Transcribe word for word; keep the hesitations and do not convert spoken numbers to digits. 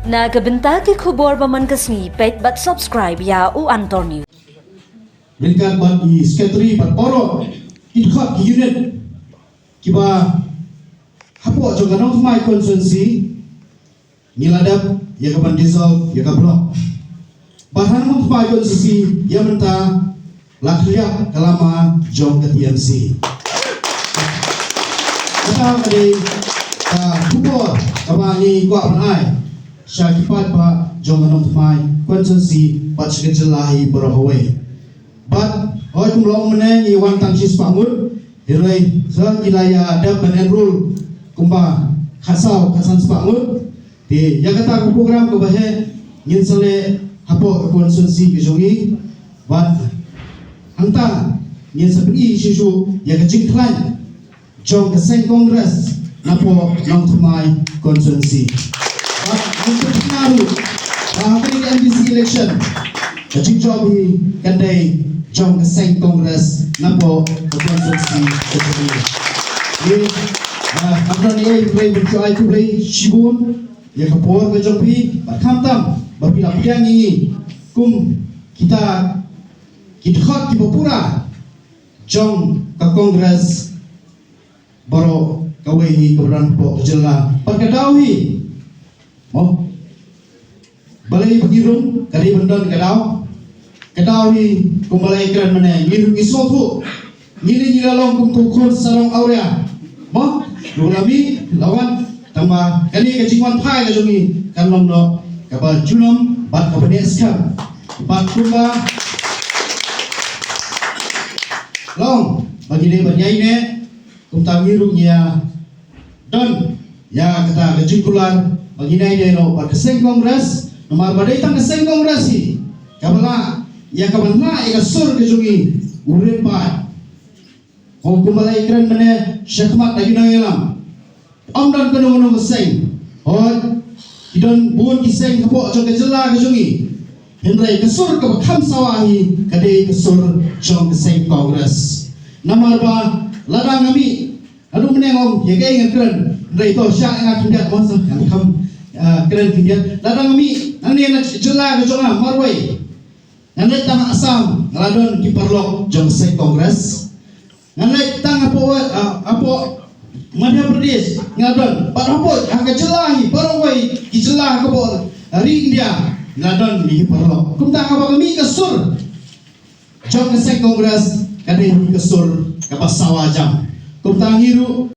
Na ka bynta ki khubor ba man ka sngi, peit bad subscribe ïa U Antor News. Ryngkat bad i secretary bad baroh ki dkhot ki unit kiba hapoh jong ka Nongthymmai constituency, ngi la dep ïa ka ban dissolve ïa ka block. Bad ha Nongthymmai constituency ïa mynta la khlieh ka lama jong ka T M C. Kata ka dei ka khubor kaba ngi kwah ban ai sha ki paidbah jong ka Nongthymmai constituency bad sha ka jylla hi baroh kawei. Bad hooid, kumba long mynne ngi wan tang shi spah ngut, hynrei sa ngi la ïa dep ban enroll kumba khatsaw khatsan spah ngut. Te ïa kata ka program kaba heh ngin sa leh hapoh ka constituency ka jong ngi. Bad hangta ngin sa pyni shuh shuh ïa ka jingkhlaiñ jong ka seng Congress napoh Nongthymmai constituency. Bad ngin pynbna ruh ba ha kane ka M D C election ka jingjop hi kan dei jong ka seng Congress napoh ka constituency ka jong ngi. Ngi, ah, ngam don ei ei ban shu ai khublei shibun ïa ka por ka jong phi, bad khamtam ba phi la pdiang ïa ngi kum kita ki dkhot kiba pura jong ka Congress baroh kawei hi kaba don hapoh ka jylla. Bad ka daw hi, mo, balei ba ngi rung, ka dei ban don ka daw. Ka daw hi kumba la ïakren mynne, ngi rung ngi sngewthuh. Ngi ne ngi la long kum tu khun sa long awria. Mo, ruh la mih la wan, tangba kane ka jingwan phai ka jong ngi kan long noh kaba junom bad kaba neh skhem. Bad kumba long ba ngi dei ban ïaineh, kumta ngi ruh ngi ïa don ïa kata ka jingkular ba ngi nai dei noh bad ka seng Congress, namar ba dei tang ka seng Congress hi kaba lah ïa ka ban lah ïa ka sur ka jong ngi u rit paid. Kum kumba la ïakren mynne shakhmat na ki nongïalam, ym don kano kano ka seng. Hooid, ki don bun ki seng hapoh jong ka jylla ka jong ngi, hynrei ka sur kaba kham sawa hi ka dei ka sur jong ka seng Congress. Namar ba lada nga mih, haduh mynne nga ong ïa kaei ngan kren, hynrei to sha nga khyndiat mo, sa nga kham, ah, kren khyndiat. Lada nga mih nangne na jylla ka jong nga marwei, ngan leit tang ha Assam, nga la don ki paralok jong ka seng Congress. Ngan leit tang hapoh, ah, hapoh Madhya Pradesh, nga la don. Bad hapoh ha ka jylla hi baroh kawei ki jylla ha ka bor, ah, ri India, nga la don ki paralok. Kumta haba ka mih ka sur jong ka seng Congress, ka dei hi ka sur kaba sawa jam. Kumta ngi ruh